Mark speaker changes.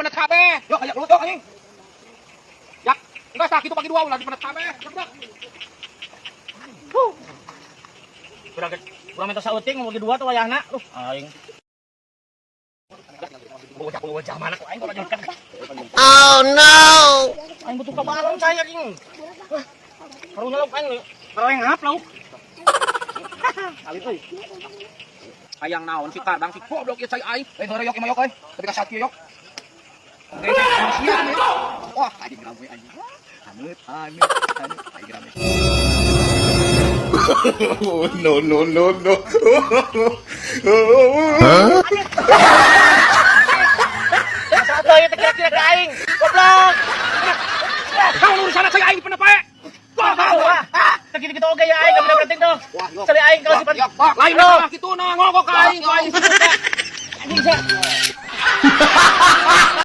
Speaker 1: Pendet kabeh. Yo kayak gelut anjing. Ya, enggak sakit itu pagi dua ulah dipendet kabeh. Yak.
Speaker 2: Huh. Kurang kurang minta sauting mau bagi dua tuh wayahna. Aing. Bocah mana kok aing kalau.
Speaker 3: Oh no!
Speaker 2: Aing butuh ka bareng saya king. Wah, karunya lauk aing ngap lauk. Alit euy.
Speaker 1: Hayang naon si kardang si goblok ieu cai aing. Lain heureuy yok ieu mah yok euy. Tapi ka sakieu yok. Wah, anjing rame anjing. Haneut, haneut, haneut. Aing rame.
Speaker 4: Oh, no, no, no, no.
Speaker 2: Satu ieu teh kira-kira ka aing. Goblok.
Speaker 1: Kau urusan cai aing pernah pae.
Speaker 2: Wah, wah. Teu kitu-kitu oge ya aing kabeh penting tuh. Cari aing kalau sifat.
Speaker 1: Lain masalah kitu nah ngolok ka aing, ka aing.
Speaker 2: Anjing sia.